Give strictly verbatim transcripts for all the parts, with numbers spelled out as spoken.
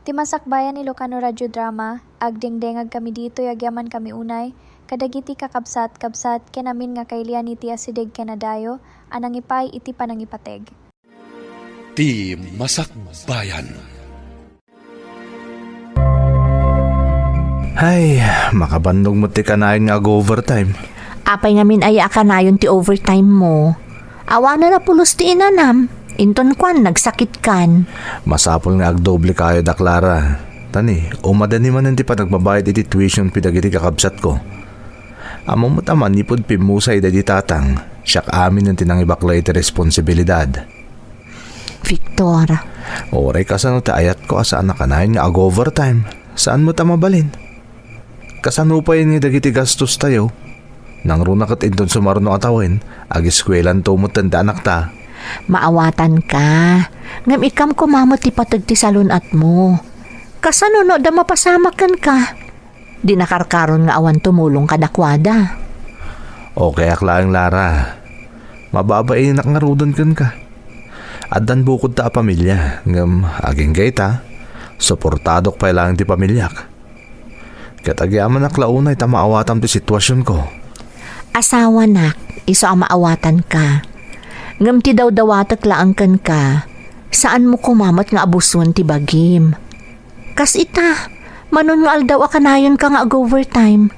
Ti Masakbayan Ilocano Radio Drama, agdengdengag kami ditoy agyamankami unay kadagiti kakabsat-kabsat ken amin nga kailian iti asideg ken adayo a nangipaay iti panangipateg. Ti Masakbayan. Ay, makabannogmo ti kanayon nga ag-overtime. Apay ngamin aya a kanayon ti overtime mo? Awanen a pulos ti inanam, inton kuan nagsakitkan. Masapul nga agdoble kayo da Clara. Tani, umadani manen ti panagbabayad iti tuition fee dagiti kakabsatko. Ammom met a manipud pimmusay daydi tatang, siak aminen ti nangibakla iti responsibilidad. Victor. Uray kasano ti ayatko a saan a kanayon nga ag-overtime. Saan met a mabalin. Kasano pay ni dagiti gastos tayo? Nangruna ket inton sumarno a tawen, ageskuelanto metten ti anakta. Maawatanka. Ngem ikkam koma met ti pateg ti salun-atmo. Kasano no adda mapasamak kenka? Di nakarkaron nga awan tumulong kadakuada. Okayak laeng, Lara. Mababainak ngaruden kenka. Addan bukodta a pamilia, ngem agingga ita, suportadok pay laeng ti pamiliak. Ket agyamanak la unay ta maawatam ti situasionko. Asawanak, isu a maawatanka. Ngem ti dawdawatek laeng kenka, saanmo koma met nga abusuen ti bagim. Kas ita, manon nga aldaw a kanayonka nga ag-overtime.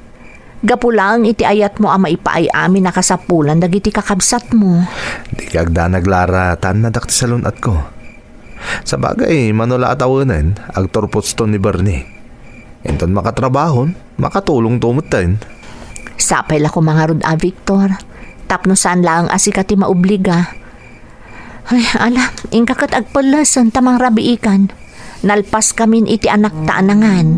Gapu laeng iti ayatmo a maipaay amin a kasapulan dagiti kakabsatmo. Dika agdanag, Lara, ta annadak ti salun-atko. Sabagay, mano la a tawenen, agturpotsto ni Bernie. Inton makatrabahon, makatulongto metten. Sapay la koma ngarud a, Victor, tapno saan laeng a sika ti maobliga. Ay, ala, inka ket agpellesen ta mangrabiikan. Nalpaskamin iti anakta a nangan.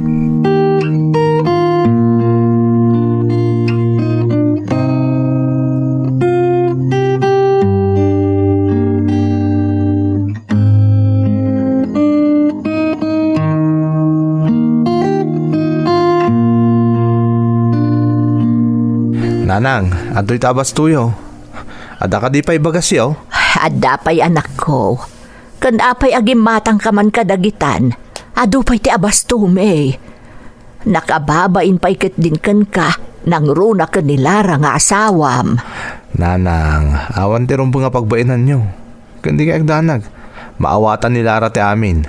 Nanang, adtoy ta abastoyo. Adda kadi pay bagasyo? Adda pay, anakko. Ken apay a gimmatangka man kadagitan? Adu pay ti abastomi. Nakababain pay ketdin kenka, nangruna ken ni Lara nga asawam. Nanang, awan ti rumbeng a pagbainanyo. Ken dikay agdanag, maawatan ni Lara ti amin.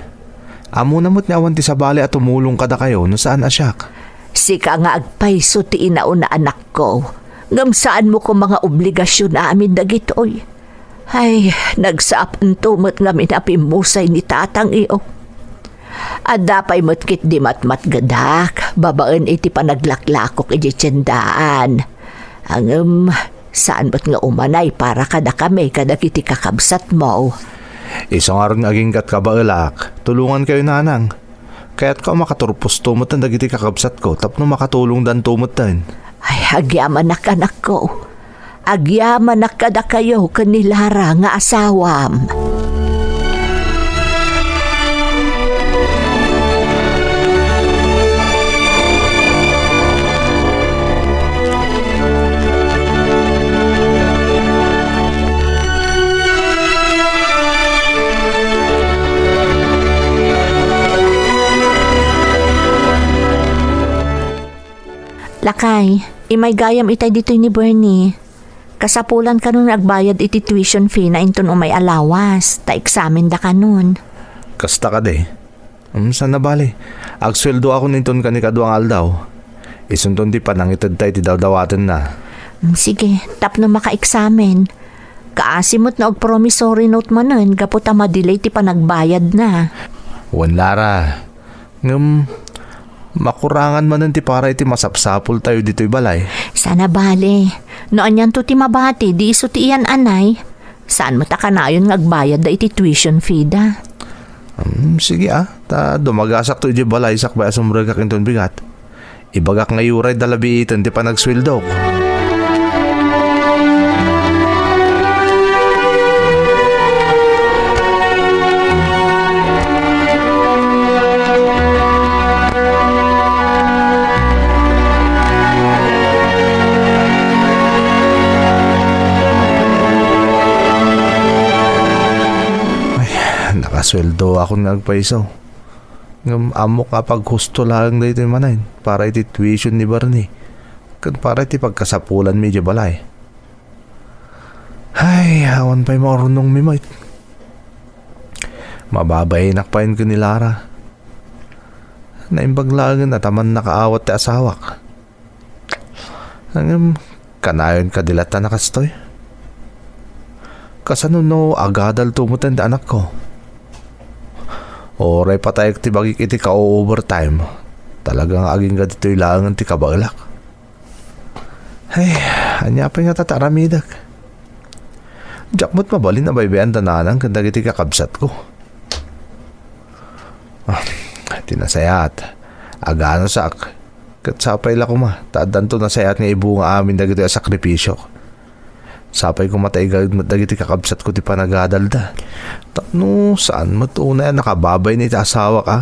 Ammona met nga awan ti sabali a tumulong kadakayo no saan a siak. Sika nga agpayso ti inauna, anakko, ngem saanmo koma nga obligasion amin dagitoy. Ay, nagsaapanto met ngamin a pimmusay ni tatangyo. Adda pay met ketdi matmatgedak babaen iti panaglaklakok idiay tiendaan. Ngem, saan met nga umanay para kadakami kadagiti kakabsatmo. Isu ngarud nga agingga't kabaelak, tulongankayo, nanang. Kayatko a makaturposto metten dagiti kakabsatko tapno makatulongdanto metten. Ay, agyamanak, anakko. Agyamanak kadakayo ken ni Lara nga asawam. Lakay, imay gayam itay ditoy ni Bernie. Kasapulan kanon nga agbayad iti tuition fee na inton umay a lawas, ta eksamen da kanon. Kasta kadi? Mm, saan a bale. Agsueldoakon inton kani kadua nga aldaw. Isunton ti panangitedta iti dawdawatenna. Mm, sige, tapno makaeksamen. Kaasi met no ag-promissory note manen gapu ta madelay ti panagbayadna. Wen, Lara. Ngem, makurangan manen ti para iti masapsapultayo ditoy balay. Saan a bale. No anianto ti mabati, di isu ti iyan-anay. Saan met a kanayon nga agbayadda iti tuition fee da. Hmm, sige, ah. Ta dumagasakto idiay balay sakbay a sumrekak inton bigat. Ibagak nga iyurayda la biiten ti panagsueldok. Ay, nakasueldoakon nga agpayso. Ngem ammok nga paghusto laeng daytoy manen para iti tuition ni Bernie ken para iti pagkasapulanmi idiay balay. Ay, awan pay maurnongmi met. Mababaenak payen ken ni Lara. Naimbag laengen a ta mannakaawat ti asawak. Ngem, kanayon kadi latta a kastoy? Kasano no agadalto met ti anakko? Uray patayek ti bagik iti ka-overtime, talaga nga agingga ditoy laengen ti kabaelak. Ay, ania pay ngata ti aramidek? Diak met mabalin a baybay-an da nanang ken dagiti kakabsatko. Ah, ti nasayaat, aganusak. Ket sapay la koma, ta addanto nasayaat nga ibunga amin dagitoy a sakripisiok. Sapay koma ta igaed met dagiti kakabsatko ti panagadalda. Tapno saan met unay a nakababain iti asawak, a?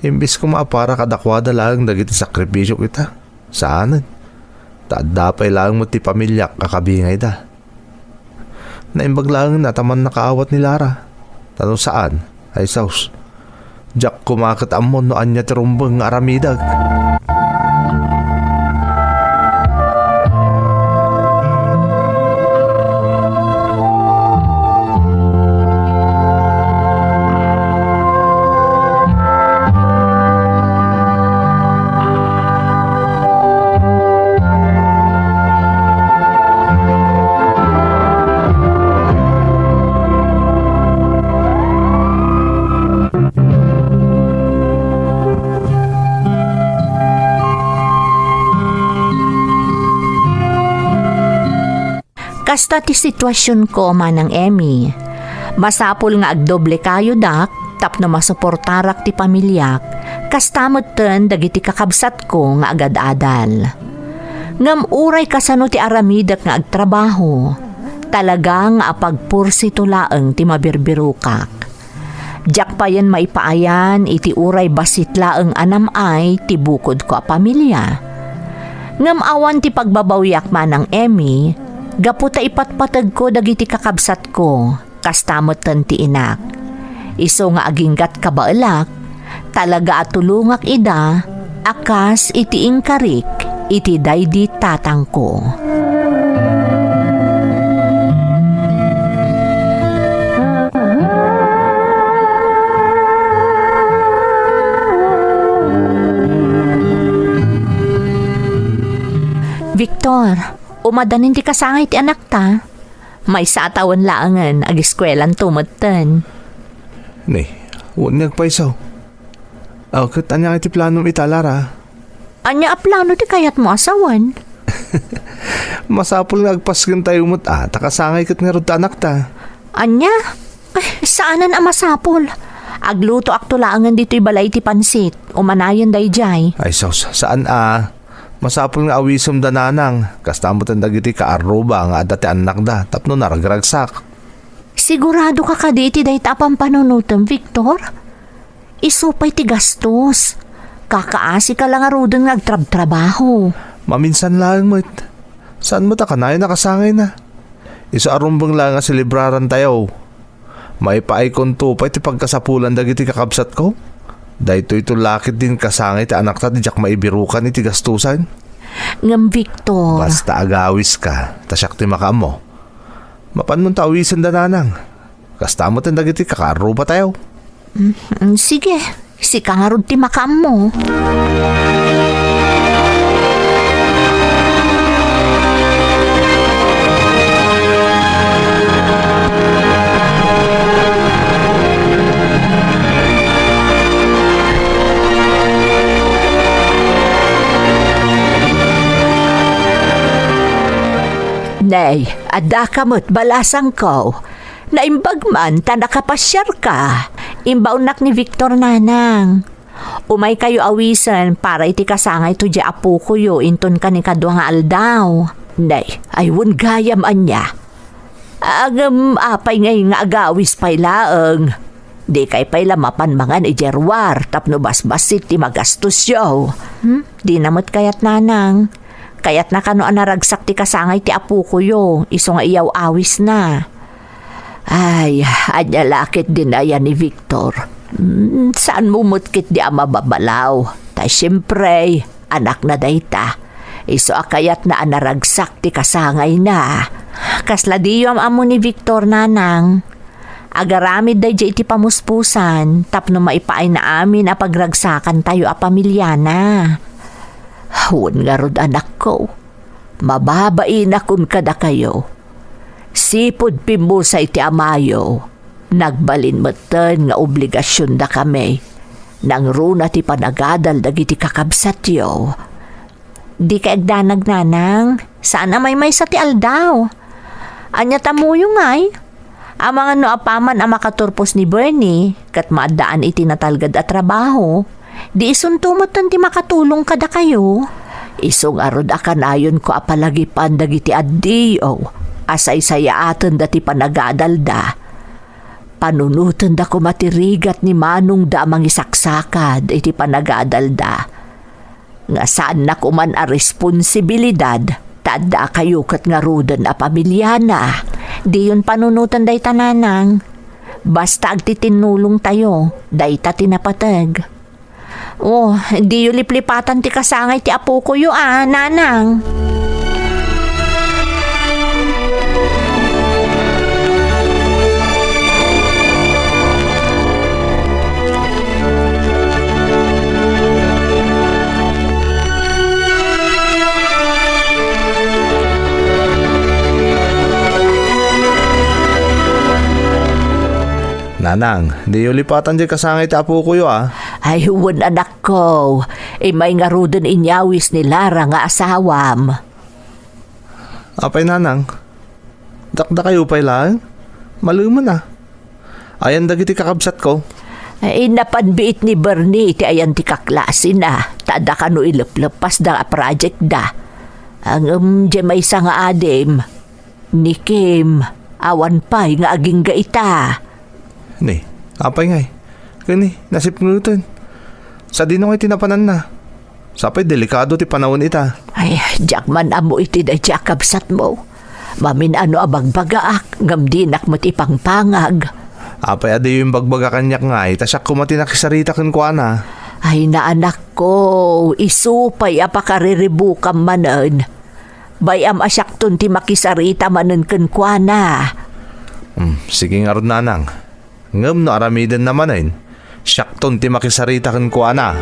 Imbes koma a para kadakuada laeng dagiti sakripisiok ita. Saanen. Ta adda pay laeng met ti pamiliak a kabingayda. Naimbag laengen a ta mannakaawat ni Lara. Ta no saan, ay sus. Diak koma ket ammo no ania ti rumbeng nga aramidek. Kasta ti situasionko, Manang Emmy. Masapul nga agdoble kayo, dak, tapno masuportarak ti pamiliak, kasta metten dagiti kakabsatko nga agad-adal. Ngem uray kasano ti aramidek nga agtrabaho, talaga nga apagpursito laeng ti mabirbirokak. Diak payen maipaayan iti uray bassit laeng a nam-ay ti bukodko a pamilia. Ngem awan ti pagbabawiak, Manang Emmy, gapu ta ipatpategko dagiti kakabsatko, kasta metten ti inak. Isu nga aginggat kabaelak, talaga a tulongak ida a kas iti inkarik iti daydi tatangko. Victor, umadanin ti kasangay ti anakta. Maysa a tawen laengen, ageskuelanto metten. Ni, wen nga agpayso. Aw, ket ania ti planom ita, Lara? Ania a plano ti kayatmo a sawen? Masapul nga agpaskentayo met a, ta kasangay ket ngarud ti anakta. Ania? Ay, saanen a masapul. Aglutoakto laengen ditoy balay ti pansit. Umanayen daydiay. Ay, sus, saan a. Masapul nga awisem da nanang. Kasta metten dagiti kaarruba nga adda ti annakda tapno naragragsak. Siguradoka kadi iti dayta a pampanunotem, Victor? Isu pay ti gastos. Kakaasika la ngaruden nga agtrabtrabaho. Maminsan laeng met. Saan met a kanayon a kasangayna? Isu a rumbeng laeng a selebrarantayo. Maipaaykonto pay ti pagkasapulan dagiti kakabsatko. Daytoyto la ketdin kasangay ti anakta ti diak maibirukan iti gastosan. Ngem, Victor. Basta agawiska, ta siak ti makaammo. Mapanmonto awisen da nanang. Kasta metten dagiti kakaarrubatayo. Mm, mm, sige, sika ngarud ti makaammo. Nay, addaka met, balasangko. Naimbag man ta nakapasiarka. Imbaonnak ni Victor, nanang. Umaykayo awisen para iti kasangayto diay apokoyo inton kanikadua nga aldaw. Nay, ay wen gayam ania. Ngem apay ngay nga agawis pay laeng? Dikay pay la mapan mangan idiay ruar tapno basbassit ti magastosyo. Hmm? Dina met kayat, nanang. Kayatna kano a naragsak ti kasangay ti apokoyo, isu nga iyaw-awisna. Ay, ania la ketdin aya ni Victor? Mm, saanmo met ketdi a mababalaw. Ta siempre, anakna dayta. Isu a kayatna a naragsak ti kasangayna. Kasla diyo am-ammo ni Victor, nanang. Agaramid daydiay iti pamuspusan tapno maipaayna amin a pagragsakantayo a pamiliana. Wen ngarud, anakko, mababainak kadakayo. Sipud pimmusay ti amayo, nagbalin metten nga obligasionda kami. Nangruna ti panagadal dagiti kakabsatyo. Dika agdanag, nanang. Saan a maymaysa ti aldaw. Ania ta muyo ngay? Amangan no apaman a makaturpos ni Bernie, ket maaddaan iti natalged a trabaho, di isunto metten ti makatulong kadakayo. Isu ngarud a kanayonko a palagipan dagiti addiyo a saysayaatenda ti panagadalda. Panunotenda koma ti rigat ni manongda a mangisaksakad iti panagadalda. Nga saanna koman a responsibilidad, ta addakayo ket ngaruden a pamiliana. Diyon panunoten dayta, nanang. Basta agtitinnulongtayo, dayta ti napateg. Oh, diyo liplipatan ti kasangay ti apokoyo a, nanang. Nanang, diyo lipatan diay kasangay ti apokoyo a. Ay, wen, anakko. Immay ngaruden inyawis ni Lara nga asawam. Apay, nanang? Dakdakayo pay laeng? Malemen a. Ayan dagiti kakabsatko? Ay, napan biit ni Bernie iti ayan ti kaklasina, ta adda kano ilepleppasda a projectda. Ngem diay maysa nga adim, ni Kim, awan pay nga agingga ita. Ni, apay ngay? Ken ni, nasipngeten. Sadino ngay ti napananna? Sapay delikado ti panawen ita. Ay, diak man ammo iti daydi a kabsatmo. Mamin-ano a bagbagaak, ngem dinak met ipangpangag. Apay a diyo imbagbaga kaniak ngay, ta siak koma ti nakisarita kenkuana. Ay, naanakko, isu pay a pakariribukam manen. Bay-am a siakton ti makisarita manen kenkuana. Hmm, sige ngarud, nanang. Ngem no aramidenna manen, siakton ti makisarita kenkuana.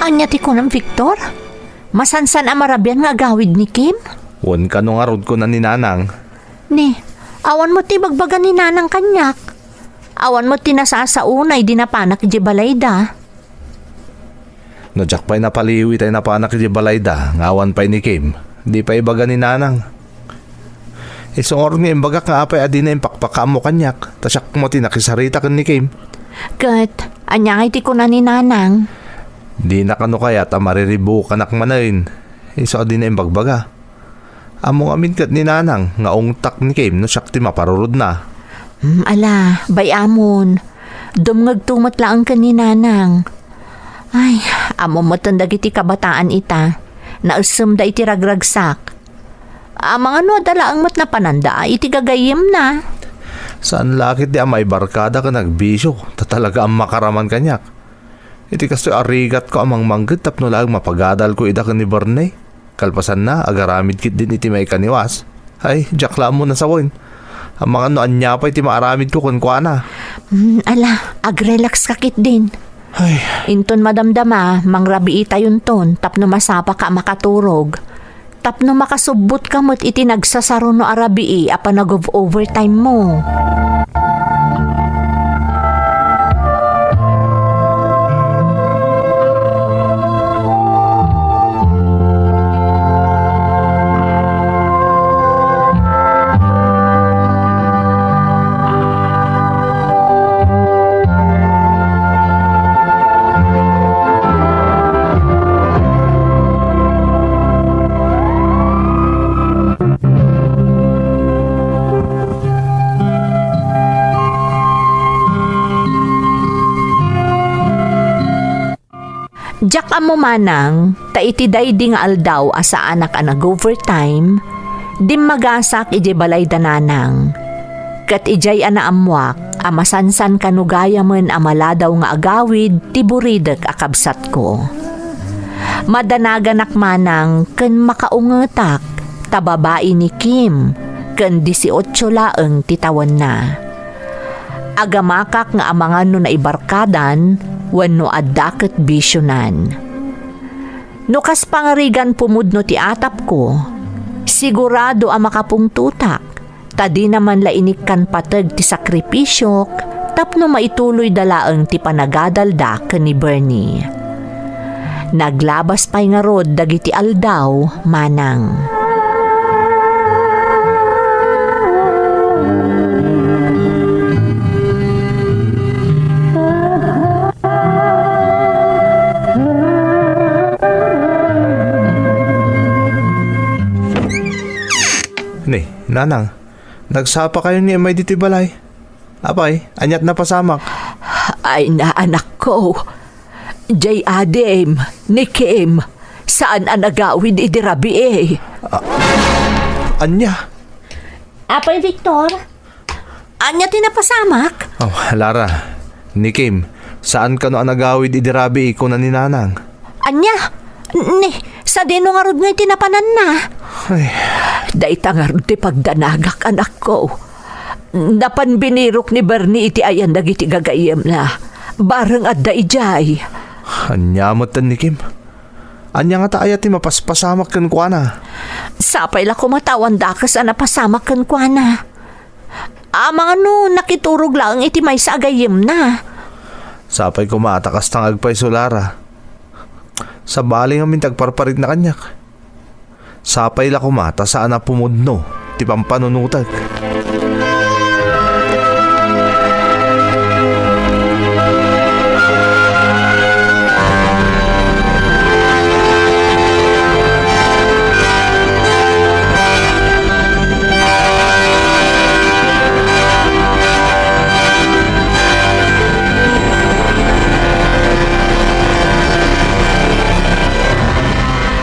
Ania ti kunam, Victor? Masansan a marabian nga agawid ni Kim? Wen, kano ngarud, kuna ni Nanang. Ni, awan met ti ibagbaga ni Nanang kaniak. Awan met ti nasasaona idi napanak idiay balayda. No diak pay napaliw itay napanak idiay balayda nga awan pay ni Kim, di pay ibaga ni Nanang. Isu ngarud nga imbagak nga apay a dina impakpakaammo kaniak, ta siak koma ti nakisarita ken ni Kim. Ket, ania ngay ti kuna ni Nanang? Dina kano kayat a mariribukanak manen, isu a dina imbagbaga. Ammo ngamin ket ni Nanang nga ungtak ni Kim no siak ti maparurudna. Hmm, ala, bay-amon. Dumngegto met laeng ken ni Nanang. Ay, ammo metten dagiti kabataan ita. Naessemda iti ragragsak. Amangan no adda laeng met napananda iti gagayyemna. Saan la ketdi a maibarkada ken agbisio, ta talaga a makaraman kaniak. Iti kastoy a rigatko a mangmangged tapno laeng mapagadalko ida ken ni Bernie. Kalpasanna, agaramid ketdin iti maikaniwas. Ay, diak la ammo nasawen. Amangan no ania pay ti maaramidko kenkuana. Hmm, ala, agrelax ka ketdin. Ay. Inton madamdama, mangrabiitayonton tapno masapaka a makaturog. Tapno makasubbotka met iti nagsasaruno a rabii a panag-overtime mo. Diak ammo manang ta iti daydi nga aldaw a saanak a nag-overtime, dimmagasak idiay balay da nanang. Ket idiay a naammoak a masansan kano gayamen a maladaw nga agawid ti buridek a kabsatko. Madanaganak manang ken makaungetak ta babai ni Kim ken disiotso laeng ti tawenna. Agamakak nga amangan no naibarkadan wenno adda ket bisionan. No kas pangarigan pumudno ti atapko, sigurado a makapungtotak, ta dina man la inikkan pateg ti sakripisiok tapno maituloyda laeng ti panagadalda ken ni Bernie. Naglabas pay ngarud dagiti aldaw manang. Ni, nanang, nagsapakayon nga immay ditoy balay. Apay, aniat napasamak? Ay na, anakko. Jay Adim, ni Kim, saan a nagawid idi rabii. Ania? Apay Victor, ania ti napasamak? Oh, Lara, ni Kim, saan kano a nagawid idi rabii, kuna ni nanang. Ania? Ni, sadino ngarud nga iti napananna? Ay. Dayta ngarud ti pagdanagak, anakko. Napan binirok ni Bernie iti ayan dagiti gagayyemna. Bareng adda idiay. Ania met ni Kim? Ania ngata aya ti mapaspasamak kenkuana? Sapay la koma ta awan dakes a napasamak kenkuana. Amangan no nakiturog laeng iti maysa a gayyemna. Sapay koma ta kasta nga agpayso, Lara. Sabali ngamin ti agparparikna kaniak. Sapay la koma ta saan a pumudno ti pampanunotek.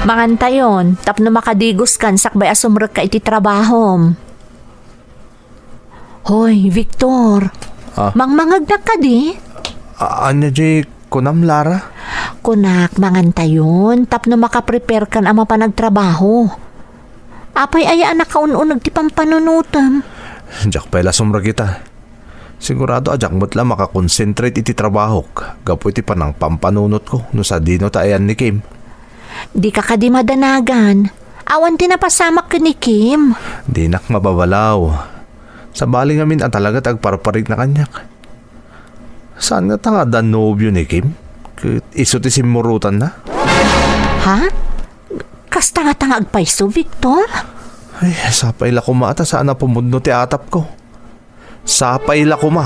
Mangantayon, tapno makadigoskan sakbay a sumrekka iti trabahom. Hoy, Victor. Ah. Mangmangegnak kadi? A-, ania jay kunam, Lara? Kunak, mangantayon, tapno makapreparekan a mapan agtrabaho. Apay aya a nakaun-uneg ti pampanunotem? Diak pay la sumrekita. Sigurado a diak met la makakonsentrate iti trabahok gapu iti panangpampanunotko no sadino ta ayan ni Kim. Dika kadi madanagan. Awan ti napasamak ken ni Kim. Dinak mababalaw. Sabali ngamin a talaga ti agparparikna kaniak. Saan ngata nga adda nobio ni Kim? Ket isu ti simmurotanna? Ha? Kasta ngata nga agpayso, Victor? Ay, sapay la koma ta saan a pumudno ti atapko. Sapay la koma.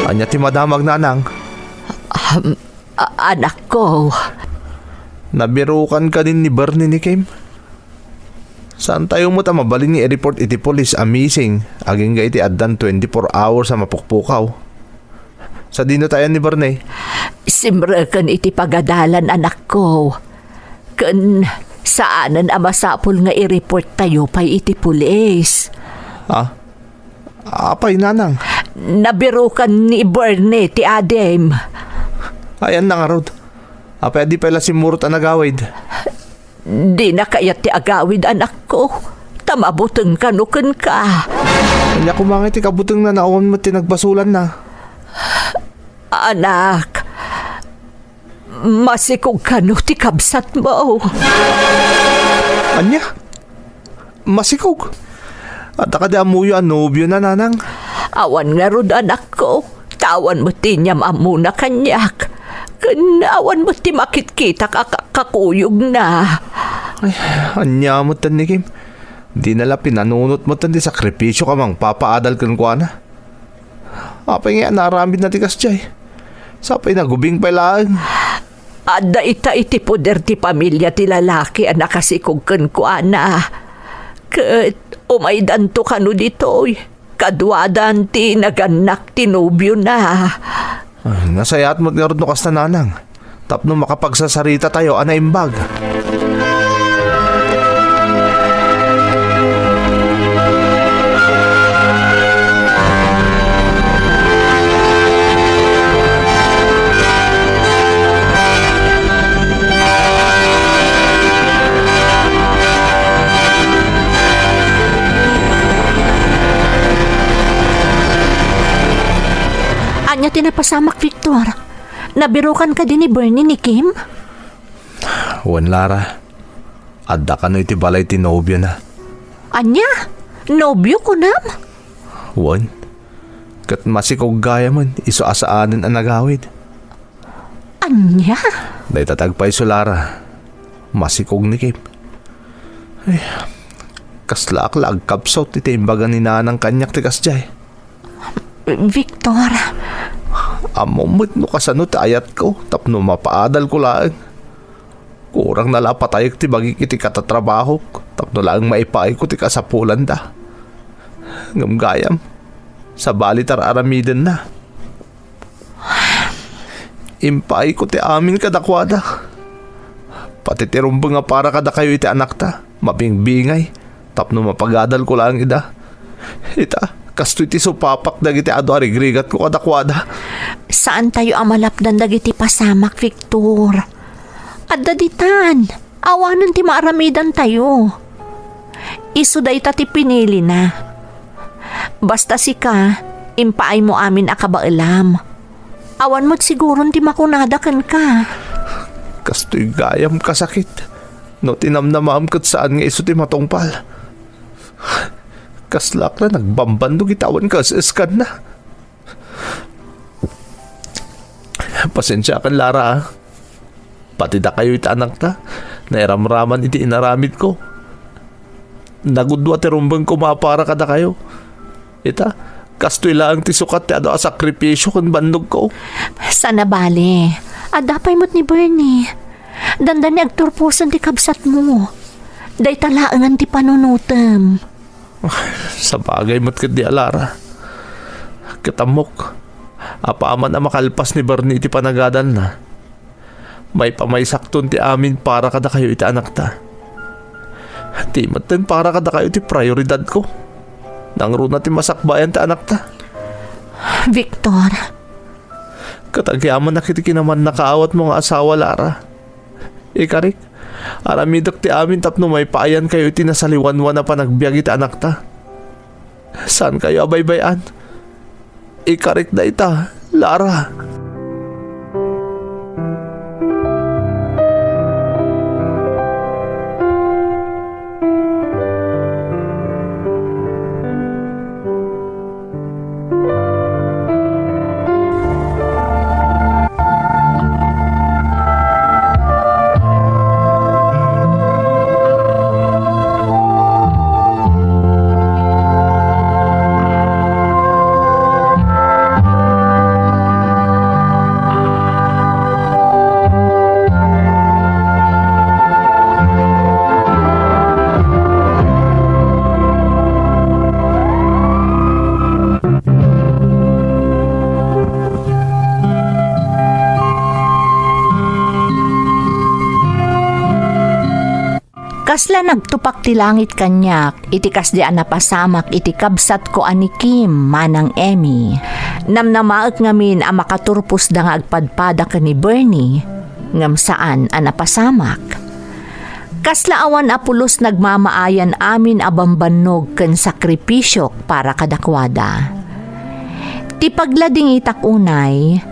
Ania ti madamag, nanang? Um, A-, anakko. Nabirukan kadin ni Bernie ni Kim? Saantayo met a mabalin nga i-report iti pulis a missing agingga iti addan twenty-four hours a mapukpukaw. Sadino ta ayan ni Bernie? Simreken iti pagadalan, anakko. Ken saanen a masapul nga i-report tayo pay iti pulis. Ah? Apay, nanang? Nabirukan ni Bernie ti adim. Ayanna ngarud. Apay a di pay la simmurot a nagawid? Dina kayat ti agawid, anakko. Ta mabuteng kano kenka. Ania koma nga iti kabutengna no awan met ti nagbasolanna? Anak, masikog kano ti kabsatmo? Ania? Masikog? Adda kadi ammoyo a nobiona, nanang? Awan ngarud, anakko. Ta awan met ti inyam-ammona kaniak. Ken awan met ti makitkitak a ka-, kakuyogna. Ay, ania met ni Kim? Dina la pinanunot met ti sakripisio a mangpapaadal kenkuana. Apay nga naaramidna ti kasdiay? Sapay nagubing pay laeng. Adda ita iti poder ti pamilia ti lalaki a nakasikog kenkuana. Ket umaydanto kano ditoy. Kaduadan ti nagannak ti nobiona. Ah, nasayaat met ngarud no kasta, nanang. Tapno makapagsasaritatayo a naimbag. Ania ti napasamak, Victor? Nabirokan kadi ni Bernie ni Kim? Wen, Lara. Adda kano iti balay ti nobiona. Ania? Nobio, kunam? Wen. Ket masikog gayamen isu a saanen a nagawid. Ania? Dayta ti agpayso, Lara. Masikog ni Kim. Ay, kaslaak la agkapsut iti imbaga ni nanang kaniak ti kasdiay. Victor. Ammom met no kasano ti ayatko tapno mapaadalko laeng. Kurangna la a patayek ti bagik iti katatrabahok tapno laeng maipaayko ti kasapulanda. Ngem gayam, sabali ti ar-aramidenna. Impaayko ti amin kadakuada. Pati ti rumbeng a para kadakayo iti anakta, mabingbingay, tapno mapagadalko laeng ida. Ita, kastoy ti supapak dagiti adu a rigrigatko kadakuada. Saantayo a malapdan dagiti pasamak, Victor. Adda ditan. Awanen ti maaramidantayo. Isu dayta ti pinilina. Basta sika, impaaymo amin a kabaelam. Awan met siguron ti makunada kenka. Kastoy gayam kasakit. No tinamnamaam ket saan nga isu ti matungpal. Kaslaak la nagbambannog iti awan kaes-eskanna. Pasensiakan, Lara, a. Pati dakayo iti anakta, nairamraman iti inaramidko. Nagudua ti rumbengko a para kadakayo. Ita, kastoy laeng ti sukat ti adu a sakripisio ken bannogko. Saan a bale, adda pay met ni Bernie. Dandani agturposen ti kabsatmo. Dayta laengen ti panunotem. Sabagay met ketdi a, Lara. Ket ammok, apaman a makalpas ni Bernie iti panagadalna, maipamaysakton ti amin para kadakayo iti anakta. Ti metten para kadakayo ti prioridadko. Nangruna ti masakbayan ti anakta. Victor. Ket agyamanak iti kinamannakaawatmo nga asawa, Lara. Ikarik, aramidek ti amin tapno maipaayankayo iti nasaliwanwan a panagbiag iti anakta. Saankayo a baybay-an. Ikarik dayta, Lara. Kasla nagtupak ti langit kaniak iti kasdi a napasamak iti kabsatko a ni Kim manang Emmy. Namnamaek ngamin a makaturposda nga agpadpada ken ni Bernie, ngem saan a napasamak. Kasla awan a pulos nagmamaayan amin a bambannog ken sakripisiok para kadakuada. Ti pagladingitak unay,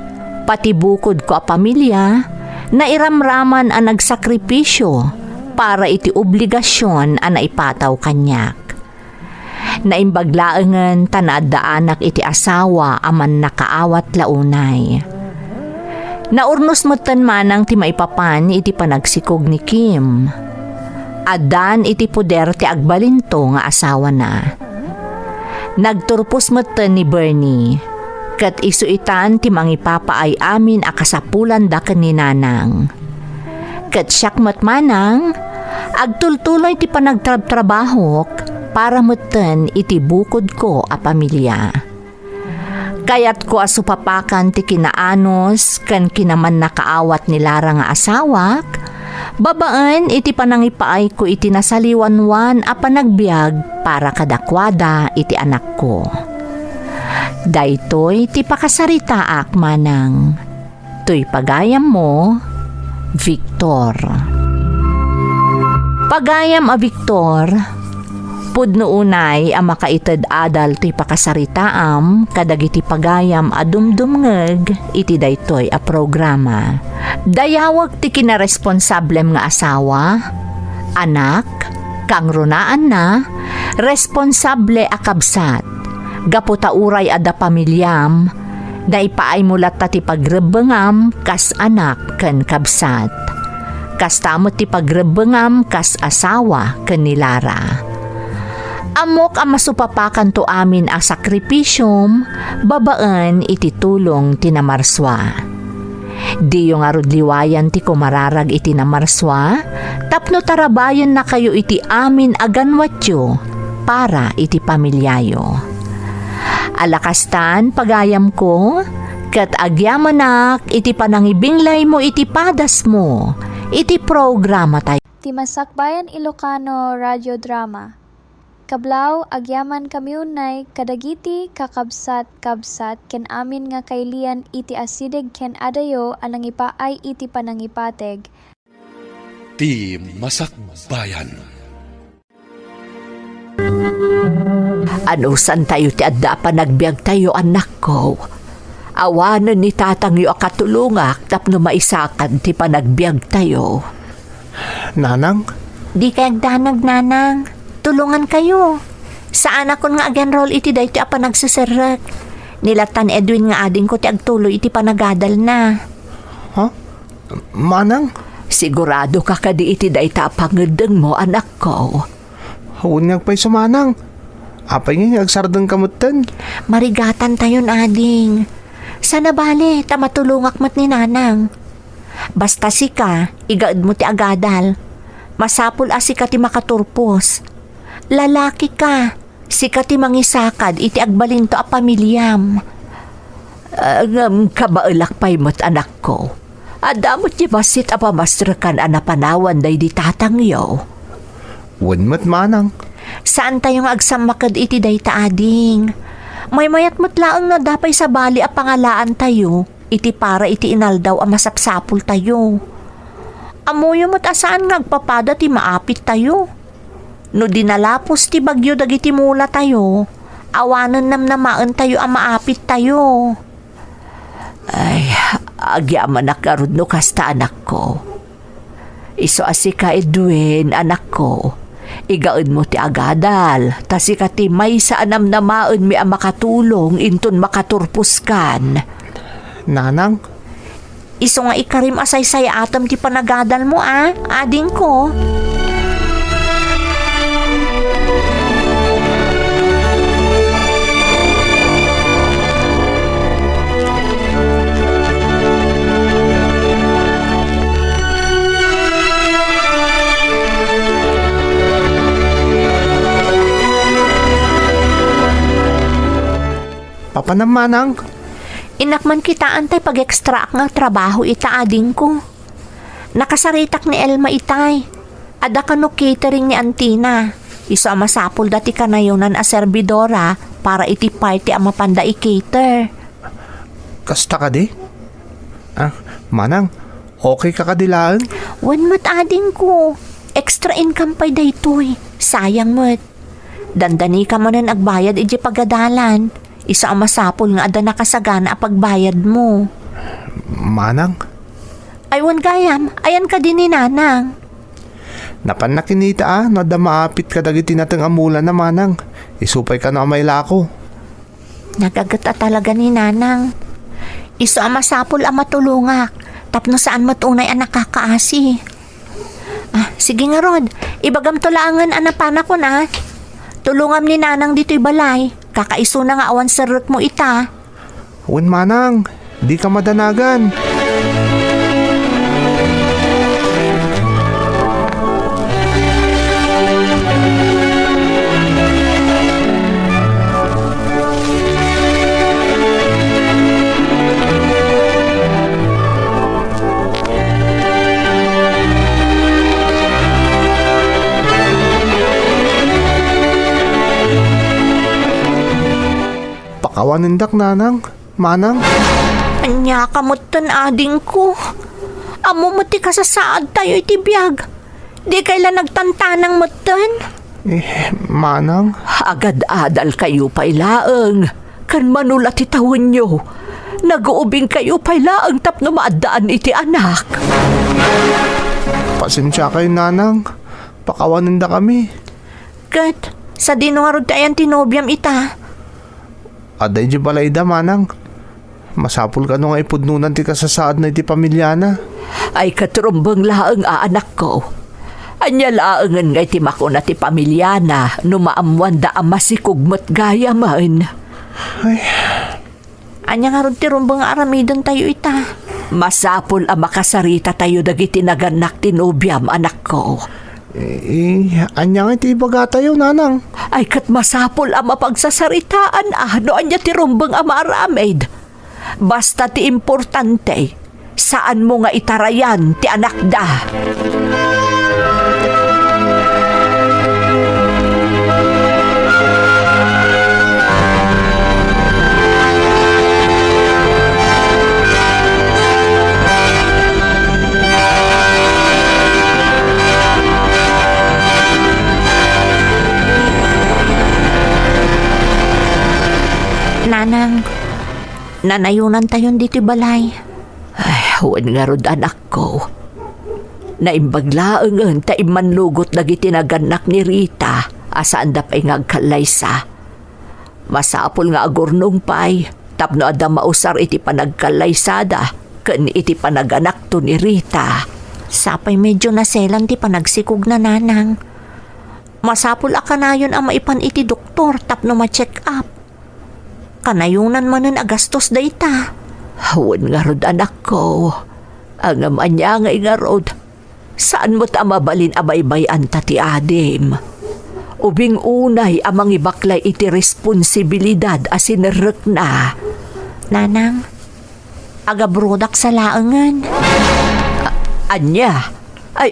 pati bukodko a pamilia, nairamraman a nagsakripisio para iti obligasion a naipataw kaniak. Naimbag laengen ta naaddaanak iti asawa a mannakaawat la unay. Naurnos metten manang ti maipapan iti panagsikog ni Kim. Addan iti poder ti agbalinto nga asawana. Nagturpos metten ni Bernie. Ket isu itan ti mangipapaay amin a kasapulanda ken ni Nanang. Ket siak met manang, agtultuloy ti panagtrabtrabahok para metten iti bukodko a pamilia. Kayatko a supapakan ti kinaanus ken kinamannakaawat ni Lara nga asawak, babaen iti panangipaayko iti nasaliwanwan a panagbiag para kadakuada iti anakko. Daytoy ti pakasaritaak manang. Toy pagayammo, Victor. Pagayam a Victor, pudno unay a makaited adal toy pakasaritaam kadagiti pagayam a dumdumngeg iti daytoy a programa. Dayawek ti kinaresponsablem nga asawa, anak, kangrunaanna, responsable a kabsat. Gapu ta uray adda pamiliam, naipaaymo latta ti pagrebbengam kas anak ken kabsat. Kasta met ti pagrebbengam kas asawa ken ni Lara. Ammok a masupapakanto amin a sakripisiom babaen iti tulong ti namarsua. Diyo ngarud liwayan ti kumararag iti namarsua tapno tarabayennakayo iti amin a ganwatyo para iti pamiliayo. Ala kastan, pagayamko, ket agyamanak iti panangibinglaymo iti padasmo iti programatayo. Ti Masakbayan Ilocano Radio Drama. Kablaaw, agyamankami unay kadagiti kakabsat-kabsat ken amin nga kailian iti asideg ken adayo a nangipaay iti panangipateg. Ti Masakbayan. Anusantayo ti adda a panagbiagtayo, anakko. Awanen ni tatangyo a katulongak tapno maisakad ti panagbiagtayo. Nanang? Dikay agdanag, Nanang. Tulongankayo. Saanakon nga ag-enroll iti daytoy a panagseserrek. Ni latta ni Edwin nga adingko ti agtuloy iti panagadalna. Ha? Manang? Sigurado ka kadi iti dayta a pangeddengmo, anakko? Wen nga agpayso, Manang. Apay nga agsardengka metten? Marigatantayon, ading. Saan a bale, ta matulongak met ni Nanang. Basta sika, igaedmo ti agadal. Masapul a sika ti makaturpos. Lalaki ka, sika ti mangisakad iti agbalinto a pamiliam. Ah, ngem kabaelak pay met, anakko. Adda met ti bassit a pamasrekan a napanawan daydi tatangyo. Wen met, Manang. Saantayo nga agsammaked iti dayta, ading. Maymayat met laeng no adda pay sabali a pangalaantayo iti para iti inaldaw a masapsapultayo. Ammoyo met a saan nga agpapada ti maapittayo. No di nalapos ti bagyo dagiti mulatayo, awanen namnamaentayo a maapittayo. Ay, agyamanak ngarud no kasta, anakko. Isu a sika, Edwin, anakko, igaedmo ti agadal, ta sika ti maysa a namnamaenmi a makatulong inton makaturposkan. Nanang? Isu nga ikarim a saysayaatem ti panagadalmo, a, adingko. Papanam, Manang? Innak man kitaan tay pag-extraak nga trabaho ita, adingko. Nakasaritak ni Elma itay. Adda kano catering ni antina. Isu a masapulda ti kanayonan a serbidora para iti party a mapanda i-cater. Kasta kadi? Ah, Manang, okay ka kadi laeng? Wen met, adingko. Extra income pay daytoy. Sayang met. Dandanika manen agbayad idiay pagadalan. Isu a masapul nga adda nakasagana a pagbayadmo. Manang? Ay, wen gayam, ayan kadi ni Nanang? Napanna kinita a no adda maapit kadagiti nateng a mulana, Manang. Isu pay kano a mailako. Nagaget a talaga ni Nanang. Isu a masapul a matulongak, tapno saan met unay a nakakaasi. Ah, sige ngarud, ibagamto laengen a napanakon, a. Tulongam ni Nanang ditoy balay, kakaisuna nga awan serrekmo ita. Wen manang, dika madanagan. Pakawanendak, nanang, manang. Ania ka metten, adingko? Ammom met ti kasasaadtayo iti biag. Dikay la nagtantanang metten? Eh, manang. Agad-adalkayo pay laeng, ken mano la ti tawenyo. Naguubingkayo pay laeng tapno maaddaan iti anak. Pasensiakayo, nanang. Pakawanendakami. Ket, sadino ngarud ti ayan ti nobiam ita? Adda idiay balayda, manang. Masapul kano nga ipudnonan ti kasasaadna iti pamiliana. Ay, ket rumbeng laeng a, anakko. Ania laengen nga iti makuna ti pamiliana no maammoanda a masikog met gayamen? Ay. Ania ngarud ti rumbeng nga aramidentayo ita? Masapul a makasarita tayo dagiti nagannak ti nobiam, anakko. Eh, ania nga iti ibagatayo, nanang? Ay, ket masapul a mapagsasaritaan a no ania ti rumbeng a maaramid. Basta ti importante, saanmo nga itarayan ti anakda. Nanang, nanayonantayon ditoy balay. Ay, wen ngarud, anakko. Naimbag laengen ta immannugot dagiti nagannak ni Rita a saanda pay nga agkallaysa. Masapul nga agurnong pay tapno adda mausar iti panagkallaysada ken iti panaganakto ni Rita. Sapay medyo naselan ti panagsikogna, nanang. Masapul a kanayon a maipan iti doktor tapno ma-check up. Kanayonan manen a gastos dayta. Wen ngarud, anakko. Ngem ania ngay ngarud? Saan met a mabalin a baybay-anta ti adim. Ubing unay a mangibaklay iti responsibilidad a sinerrekna. Nanang, agabrodak sa laengen. A-, ania? Ay,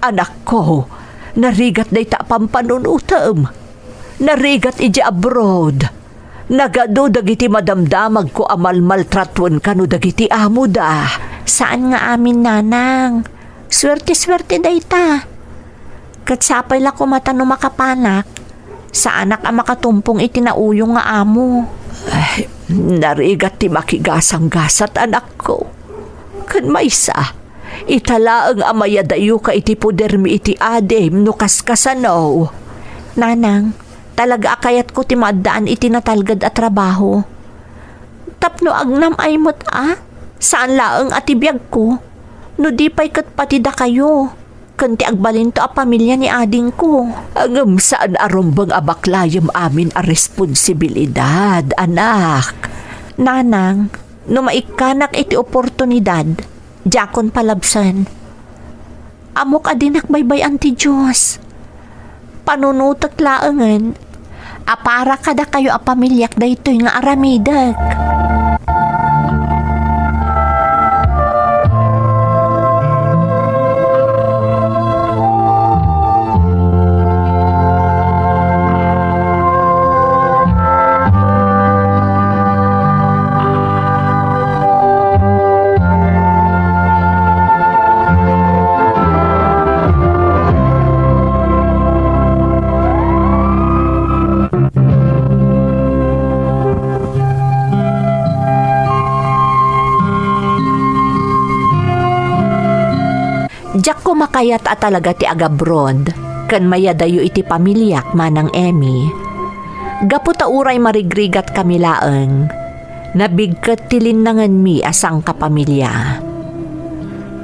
anakko, narigat dayta a pampanunotem. Narigat idiay abroad. Nagadu dagiti madamdamagko a malmaltratuan kano dagiti amoda. Saan nga amin, nanang. Suerte-suerte dayta. Ket sapay la koma ta no makapanak, saanak a makatumpong iti nauyong nga amo. Ay, narigat ti makigasanggasat, anakko. Ken maysa, ita laeng a mayadayoka iti podermi iti adim no kaskasano. Nanang, talaga a kayatko ti maaddaan iti natalged a trabaho. Tapno agnam-ay met a, saan laeng a ti biagko, no di pay ket pati dakayo, ken ti agbalinto a pamilia ni adingko. Ngem saan a rumbeng a baklayem amin a responsibilidad, anak. Nanang, no maikkanak iti oportunidad, diakon palabsen. Ammok a dinak baybay-an ti Dios. Panunotek laengen a para kadakayo a pamiliak daytoy nga aramidek. Diak koma kayat a talaga ti agabroad ken mayadayo iti pamiliak, Manang Emmy. Gapu ta uray marigrigatkami laeng, nabigket ti linnangenmi a sangkapamilia.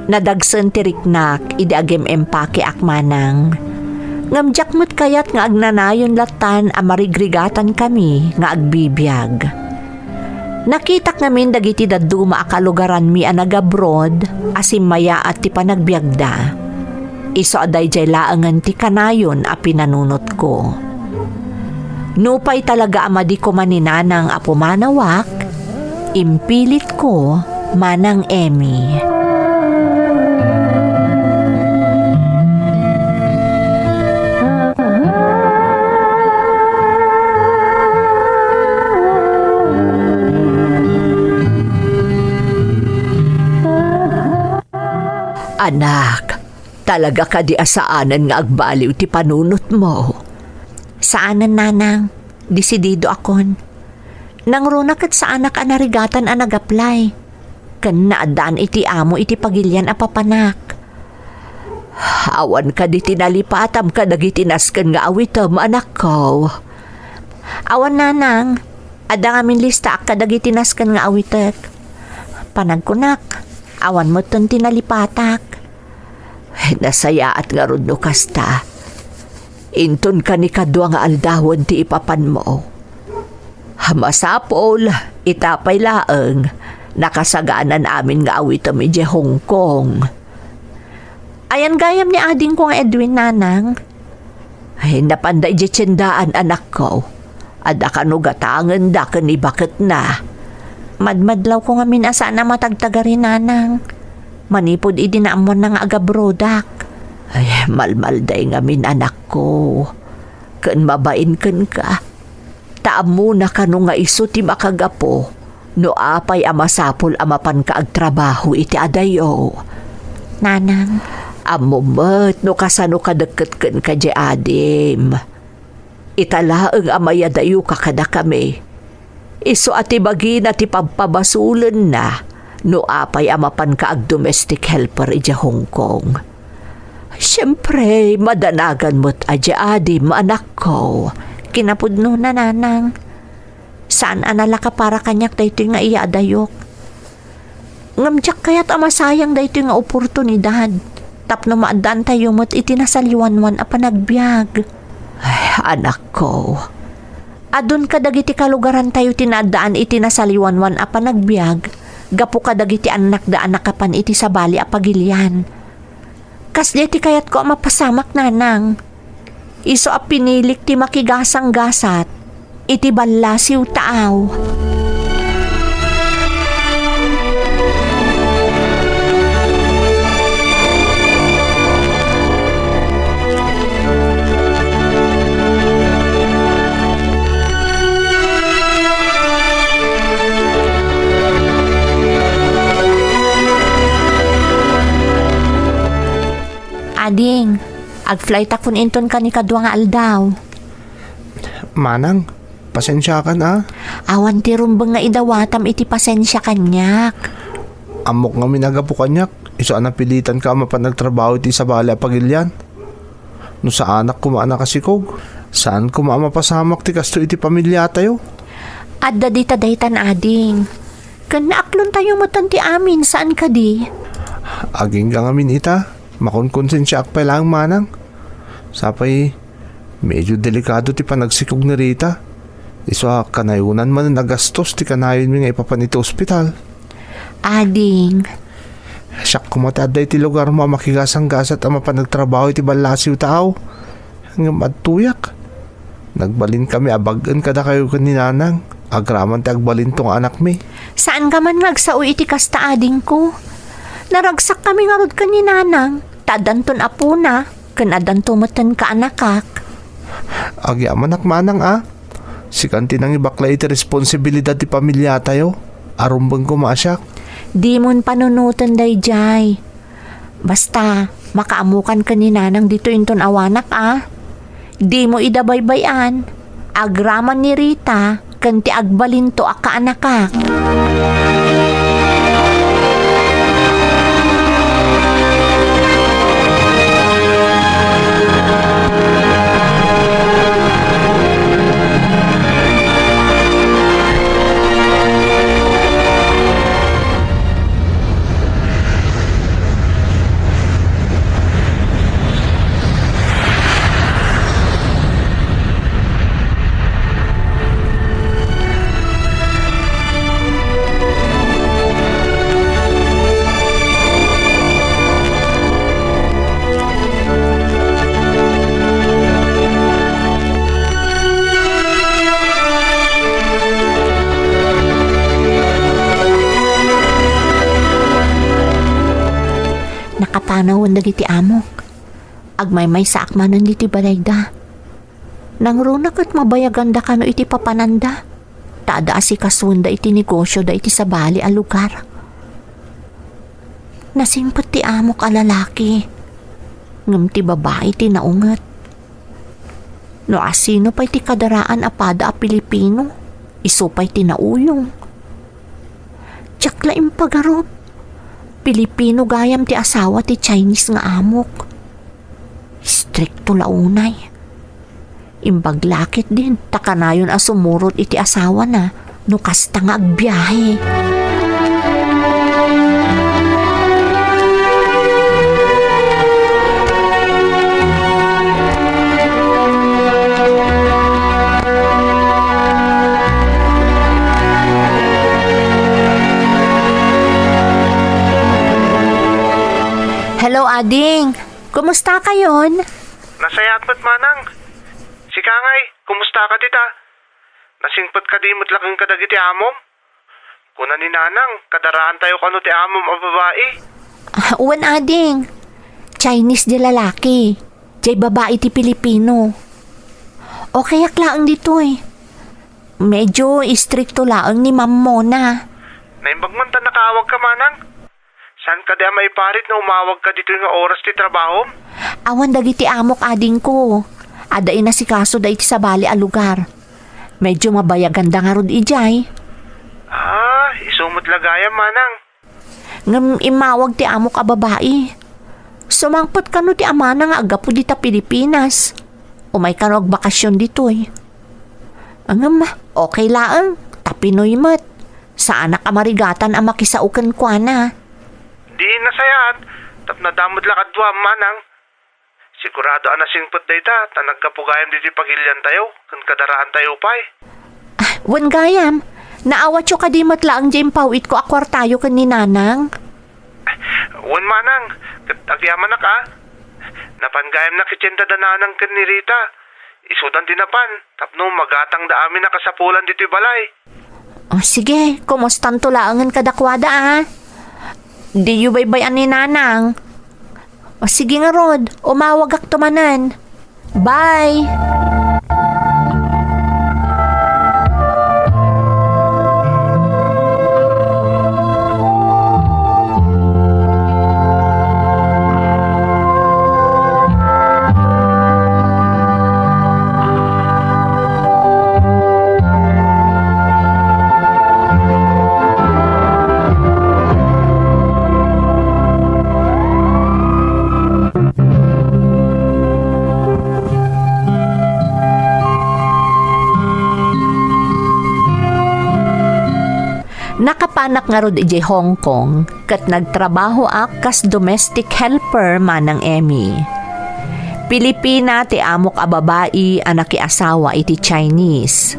Nadagsen ti riknak idi agem-empakeak, Manang. Ngem diak met kayat nga agnanayon lattan a marigrigatankami nga agbibiag. Nakitak ngamin dagiti dadduma a kalugaranmi a nagabroad a simmayaat ti panagbiagda. Isu a daydiay laengen ti kanayon a pinanunotko. Nupay talaga a madi koma ni Nanang a pumanawak, impilitko, Manang Emmy. Anak, talaga kadi a saanen nga agbaliw ti panunotmo? Saanen, Nanang. Desididoakon. Nangruna ket saanak a narigatan a nag-apply. Ken naaddaan iti amo iti pagilian a papanak. Awan kadi ti nalipatam kadagiti nasken nga awitem, anakko? Awan, Nanang. Adda ngamin listaak kadagiti nasken nga awitek. Panagkunak, awan metten ti nalipatak. Nasayaat ngarud no kasta. Inton kanikadua nga aldawen ti ipapanmo. Masapul, ita pay laeng, nakasaganaam amin nga awitem idiay Hong Kong. Ayan gayam ni adingko nga Edwin, Nanang? Ay, napanda idiay tiendaan, anakko. Adda kano gatangenda ken ibaketna. Madmadlawko ngamin a saan a matagtagari, Nanang. Manipud idi naammoanna nga agabroadak. Ay, malmalday ngamin, anakko. Ken mabain kenka. Ta ammona kano nga isu ti makagapu no apay a masapul a mapanka agtrabaho iti adayo. Nanang. Ammom met no kasano kadekket kenka diay adim. Ita laeng a mayadayoka kadakami. Isu a ti bagina ti pabpabasolenna no apay a mapanka agdomestic helper idiay Hong Kong. Siempre, madanagan met a diay adim, anakko. Kinapudnona, Nanang. Saan a nalaka para kaniak daytoy nga iyaadayok. Ngem diak kayat a masayang daytoy nga oportunidad tapno maaddaantayo met iti nasaliwanwan a panagbiag. Ay, anakko. Adun kadagiti kalugarantayo ti naaddaan iti nasaliwanwan a panagbiag gapu kadagiti annakda a nakapan iti sabali a pagilian. Kasdiay ti kayatko a mapasamak, Nanang. Isu a pinilik ti makigasanggasat iti ballasiw taaw. Ading, agflightakon inton kanikadua nga aldaw. Manang, pasensiakan a. Awan ti rumbeng nga idawatam iti pasensia kaniak. Ammok ngamin a gapu kaniak, isu a napilitanka a mapan agtrabaho iti sabali a pagilian. No saanak koma a nakasikog, saan koma a mapasamak ti kastoy iti pamiliatayo. Adda dita daytan, ading. Ken naaklontayo metten ti amin, saan kadi? Agingga ngamin ita, makonkonsensiaak pay laeng, Manang. Sapay, medyo delikado ti panagsikog ni Rita. Isu a kanayonan manen a gastos ti kanayonmi nga ipapan iti ospital. Ading. Siak koma ti adda iti lugarmo a makigasanggasat a mapan agtrabaho iti ballasiw taaw. Ngem adtoyak. Nagbalinkami a bag-en kadakayo ken ni Nanang. Agraman ti agbalinto nga anakmi. Saanka man nga agsao iti kasta, adingko. Naragsakkami ngarud ken ni Nanang. Ta addanton apona. Ken addanto metten kaanakak. Agyamanak, Manang a. Sikan ti nangibaklay iti responsibilidad ti pamiliatayo. Arumbeng koma a siak. Dimon panunoten daydiay. Basta, makaammokan ken ni Nanang ditoy inton awanak a. Dimo ida baybay-an. Agraman ni Rita. Ken ti agbalinto a kaanakak. Nanawen dagiti amok. Agmaymaysaak manen ditoy balayda. Nangruna ket mabayaganda kano iti papananda, ta adda asikasuenda iti negosioda iti sabali a lugar. Nasingpet ti amok a lalaki, ngem ti babai ti naunget. No asino pay ti kadaraan a pada a Pilipino, isu pay ti nauyong. Diak la impagarup. Pilipino gayam ti asawa ti Chinese nga amok. Istrikto la unay. Imbag la ketdin ta kanayon a sumurot iti asawana no kasta nga agbiahe. Hello, ading. Kumusta kayon? Nasayaat met, manang. Sika ngay, kumusta ka dita? Nasingpet kadi met laeng kadagiti amom? Kuna ni nanang, kadaraantayo kano ti amom a babai. Ah, wen, ading. Chinese di lalaki. Jay babai ti Pilipino. Okay ak laeng ditoy. Medyo istrikto laeng ni Ma'am Mona. Naimbag man ta nakaawag ka, manang. Saan kadi a maiparit no umawag ka ditoy nga oras ti trabahom? Awan dagiti amok, adingko. Adda inasikasoda iti sabali a lugar. Medyo mabayaganda ngarud idiay. Ah, isu met la gayam, manang. Ngem immawag ti amok a babai. Sumangpet kano ti amana nga aggapu dita Pilipinas. Umay kano agbakasyon ditoy. Ngem, okay laeng, ta Pinoy met. Saanak a marigatan a makisao kenkuana. Di nasayaat, tapno adda met la kadua, manang. Sigurado a nasingpet dayta, ta naggapu gayam ditoy pagiliantayo, ken kadaraantayo pay. Ah, wen gayam, naawatyo kadi met laeng diay impaw-itko a kuartayo ken ni nanang? Wen, manang, ket agyamanak a. Napan gayam nakitienda da nanang ken ni Rita. Isudan ti napan, tapno magatangda amin a kasapulan ditoy balay. O, sige, kumustanto laengen kadakuada, a? Diyo baybay-an ni nanang. O, sige ngarud, umawagakto manen. Bye! Nakapanak ngarud idiay Hong Kong ket nagtrabahoak kas domestic helper, Manang Emmy. Pilipina ti amok a babai a nakiasawa iti Chinese.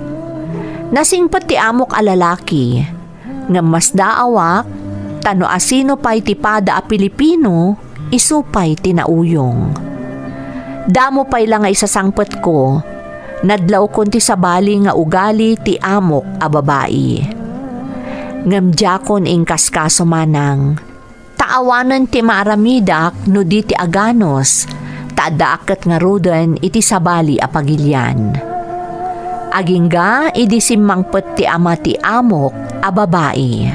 Nasingpet ti amok a lalaki, ngem masdaawak, ta no asino pay ti pada a Pilipino, isu pay ti nauyong. Damo pay la nga isasangpetko, nadlawkon ti sabali nga ugali ti amok a babai. Ngem diakon inkaskaso manang, ta awanen ti maaramidak no di ti aganus, ta addaak ket ngaruden iti sabali a pagilian. Agingga idi simmangpet ti ama ti amok a babai.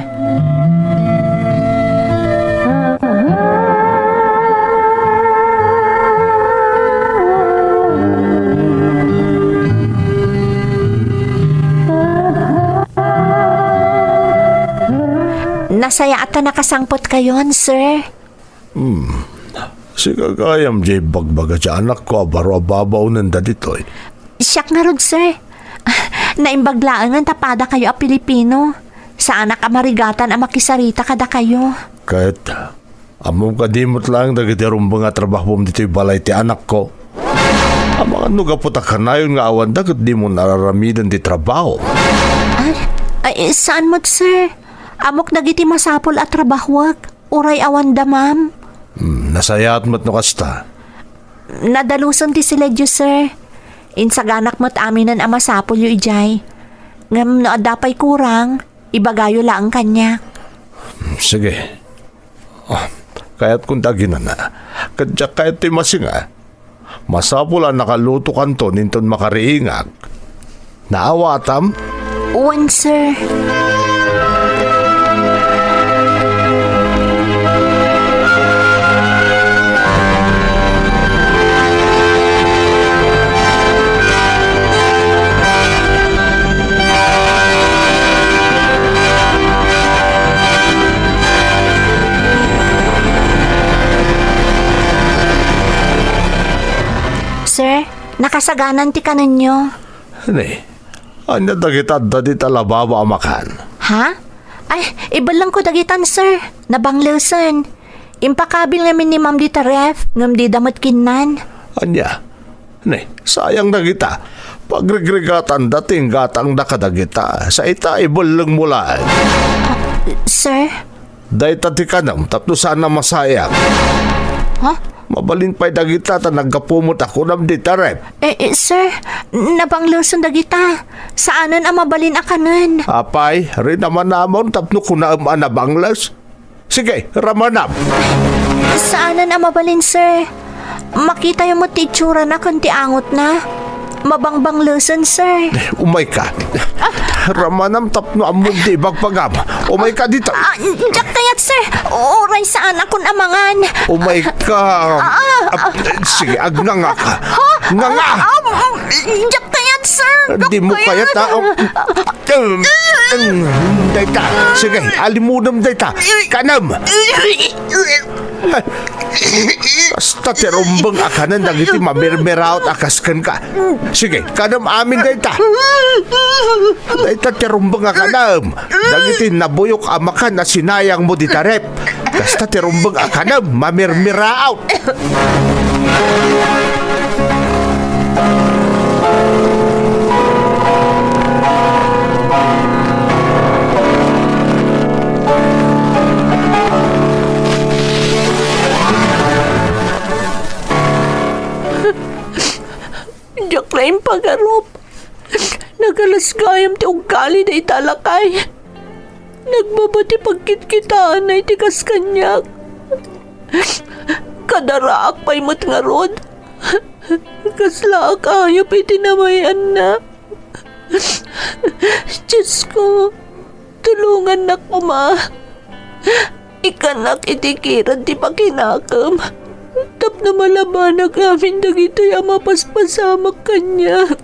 Nasayaat a nakasangpetkayon, sir. Hmm. Sika gayam diay bagbaga ti anakko a baro a babaonenda ditoy. Siak ngarud, sir. Naimbag laengen ta padakayo a Pilipino. Saanak a marigatan a makisarita kadakayo. Ket, ammom kadi met laeng dagiti rumbeng a trabahom ditoy balay ti anakko? Amangan no gapu ta kanayon nga awanda ket dimo nararamiden ti trabaho. Ay, ay, saan met, sir. Ammok dagiti masapul a trabahoek. Uray awanda, ma'am. Hmm, nasayaat met no kasta. Nadaluson ti siledio, sir. Insaganak met aminen a masapulyo idiay. Ngem no adda pay kurang, ibagayo laeng kaniak. Hmm, sige. Ah, Kayatkon ti aginana, ket diak kayat ti masinga. Masapul a nakalutokanton inton makariingak. Naawatam? Wen, sir. Sir, nakasaganan ti kanenyo. Ni, ania dagita adda dita lababo a makan? Ha? Ay, ibellengko dagitan, sir. Nabanglesen. Impakabil ngamin ni Ma'am dita ref, ngem dida met kinnan. Ania? Ni, sayang dagita. Pagregregatanda ti inggatangda kadagita. Sa ita, ibellengmo laeng. Ah, sir? Dayta ti kanem tapno saan a masayang. Ha? Mabalin pay dagita ta naggapu met a kunam dita ref. Eh, eh, sir, nabanglesen dagita. Saanen a mabalin a kanen. Apay, rinamanamon tapno kunaem a nabangles? Sige, ramanam. Saanen a mabalin, sir. Makitayo met ti itsurana ken ti angotna. Mabangbanglusen, sir. Umayka. Ramanam tapno ammom ti ibagbagam. Umayka dita. Ah, diak kayat, sir. Uray saanakon a mangan. Umayka. Ah, ah, ah. Ah, sige, agnanga ka. Ha? Nganga! Ah, ah, diak kayat, sir. Diak kayat. Di mo kayat, ah. Um, um, dayta. Sige, alimudem dayta. Kanem. Kasta ti rumbeng a kanen dagiti mamirmiraot a kas kenka. Sige, kanem amin dayta. Dayta ti rumbeng a kanem dagiti nabuyok a makan a sinayangmo dita ref. Kasta ti rumbeng a kanem, mamirmiraot. Diak la impagarup. Nagalas gayam ti uggali dayta a lakay. Nagbaba ti pagkitkitaanna iti kas kaniak. Kadaraak pay met ngarud. Kaslaak ayup iti namay-anna. Diosko, tulongannak koma. Ikkannak iti kirad ti pakinakem tapno malabanak amin dagitoy a mapaspasamak kaniak.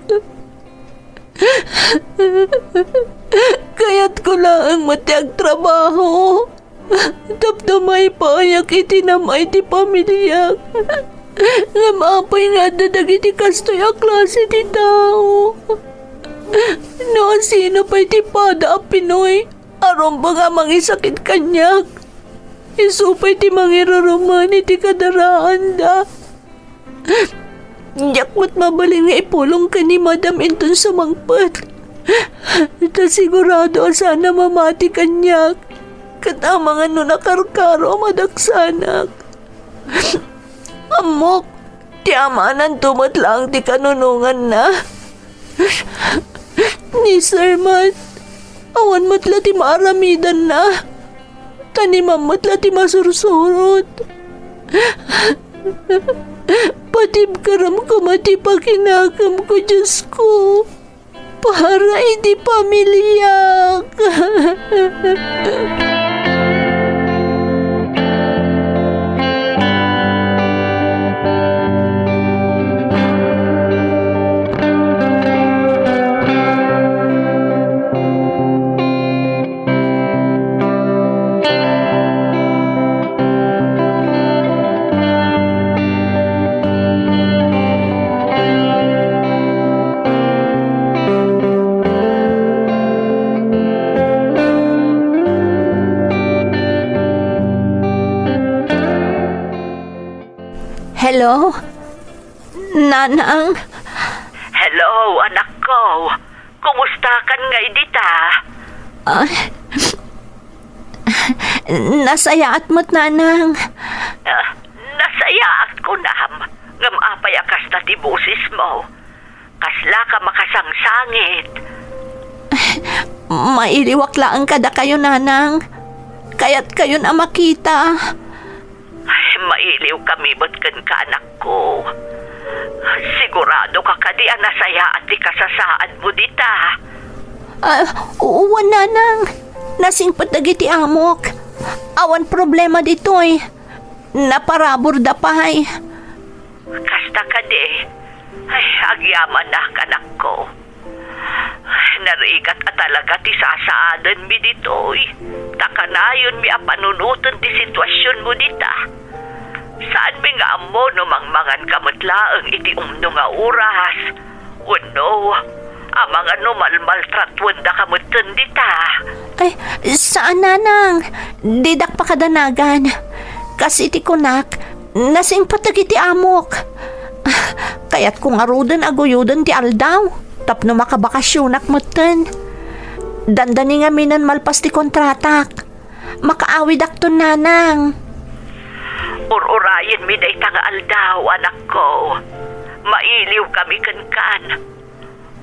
Kayatko laeng met ti agtrabaho tapno maipayak iti nam-ay ti pamiliak. Ngem apay nga adda dagiti kastoy a klase ti tao? No asino pay ti pada a Pinoy a rumbeng a mangisakit kaniak, isu pay ti mangiruruman iti kadaraanda. Diak met mabalin nga ipulong ken ni Madam inton sumangpet. Ta sigurado a saan a mamati kaniak, ket amangan no nakarkaro a madaksanak. Ammok, ti amananto met laeng ti kanunonganna. Ni Sir met, awan met la ti maaramidanna. Ta ni Ma'am met la ti masursurot. Patibkerem koma ti pakinakemko, Diosko, para iti pamiliak. Hello? Nanang? Hello, anakko. Kumustakan ngay dita? Ah, nasayaat met, Nanang. Ah, nasayaat kunam, ngem apay a kasta ti bosesmo? Kaslaka makasangsangit. Mailiwak laeng kadakayo, Nanang. Kayatkayon a makita. Mailiwkami met kenka, anakko. Siguradoka kadi a nasayaat ti kasasaadmo dita? Ah, wen, nanang. Nasingpet dagiti amok. Awan problema ditoy. Naparaburda pay. Kasta kadi? Ay, agyamanak, anakko. Narigat a talaga ti sasaadenmi ditoy. Ta kanayonmi a panunoten ti situasionmo dita. Saanmi nga ammo no mangmanganka met laeng iti umno nga oras. Wenno, amangan no malmaltratuendaka metten dita. Ay, saan, nanang. Didak pakadanagan. Kas iti kunak, nasingpet dagiti amok. Kayatko ngaruden a guyoden ti aldaw tapno makabakasionak metten. Dandani ngaminen malpas ti kontratak. Makaawidakton, nanang. Ur-urayenmi dayta nga aldaw, anakko. Mailiwkami kenkan.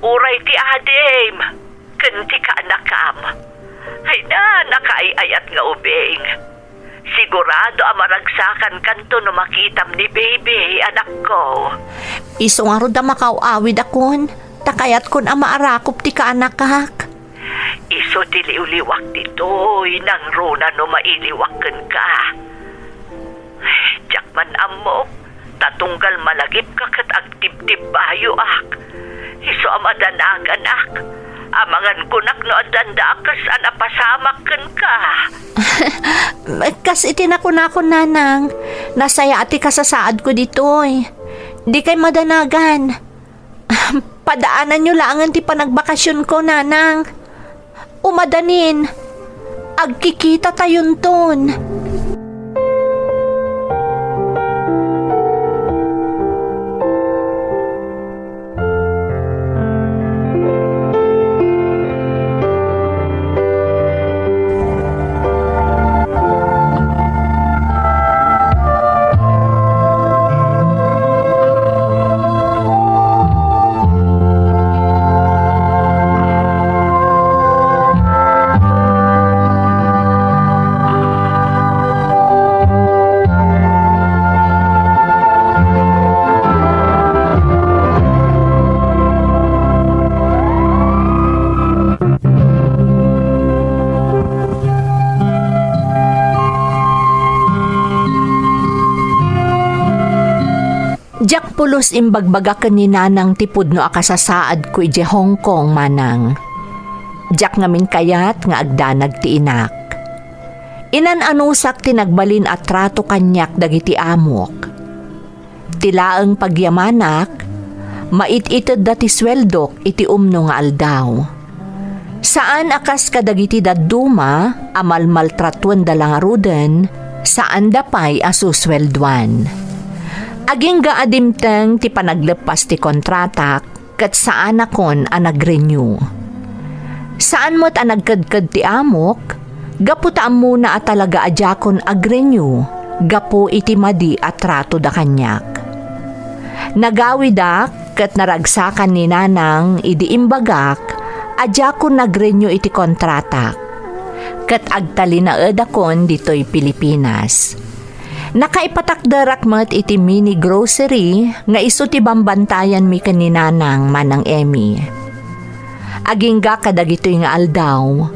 Uray ti adim ken ti kaanakam. Ay, na, nakaay-ayat nga ubing. Sigurado a maragsakankanto no makitam ni Baby, anakko. Isu ngarud a makaaw-awidakon, ta kayatkon a maarakop ti kaanakak. Isu ti liwliwak ditoy, nangruna no mailiwak kenka. Diak man ammo, ta tunggal malagipka ket agtibtibbayoak. Isu a madanaganak, amangan kunak no addan dakes a napasamak kenka. Kas iti nakunakon, nanang, nasayaat ti kasasaadko ditoy. Dikay madanagan. Padaananyo laengen ti panagbakasionko, nanang. Umadanin, agkikitatayon ton. Diak pulos imbagbaga ken ni Nanang ti pudno a kasasaadko idiay Hong Kong, manang. Diak ngamin kayat nga agdanag ti inak. Inan-anusak ti nagbalin a trato kaniak dagiti amok. Ti laeng pagyamanak, mait-itedda ti sueldok iti umno nga aldaw. Saan a kas kadagiti dadduma a malmaltratuenda la ngaruden, saanda pay a susueldoan. Agingga a dimteng ti panagleppas ti kontratak, ket saanakon a nag-renew. Saan met a nagkedked ti amok, gapu ta ammona a talaga a diakon ag-renew gapu iti madi a tratoda kaniak. Nagawidak ket naragsakan ni Nanang idi imbagak a diakon nag-renew iti kontratak, ket agtalinaedakon ditoy Pilipinas. Nakaipatakderak met iti mini grocery nga isu ti bambantayanmi ken ni Nanang, Manang Emmy. Agingga kadagitoy nga aldaw,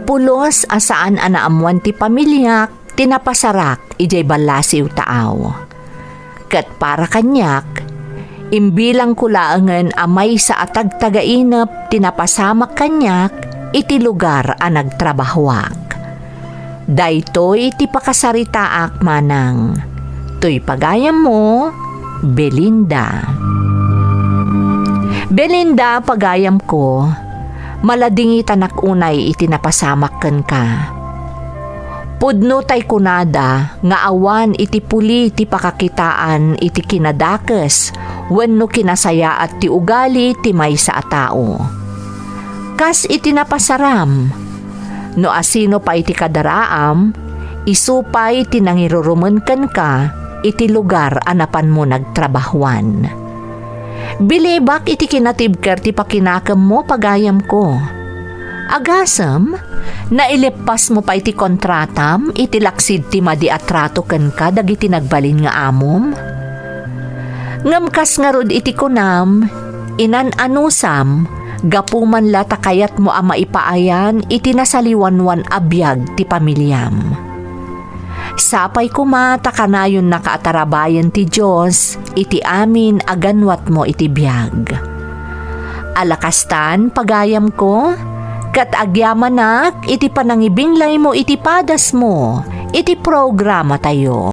pulos a saan a naammoan ti pamiliak ti napasarak idiay ballasiw taaw. Ket para kaniak, imbilangko laengen a maysa a tagtagainep ti napasamak kaniak iti lugar a nagtrabahoak. Daytoy ti pakasaritaak, Manang. Toy pagayammo, Belinda. Belinda, pagayamko, maladingitanak unay iti napasamak kenka. Pudno tay kunada nga awan iti puli ti pakakitaan iti kinadakes wenno kinasayaat ti ugali ti maysa a tao. Kas iti napasaram, no asino pay ti kadaraam, isu pay ti nangirurumen kenka iti lugar a napanmo nagtrabahoan. Bilibak iti kinatibker ti pakinakemmo, pagayamko. Agasem, nailippasmo pay ti kontratam iti laksid ti madi a trato kenka dagiti nagbalin nga amom? Ngem kas ngarud iti kunam, inan-anusam, gapu man la ta kayatmo a maipaayan iti nasaliwanwan a biag ti pamiliam. Sapay koma ta kanayonnaka a tarabayen ti Dios iti amin a ganwatmo iti biag. Alakastan, pagayamko, ket agyamanak iti panangibinglaymo iti padasmo iti programatayo.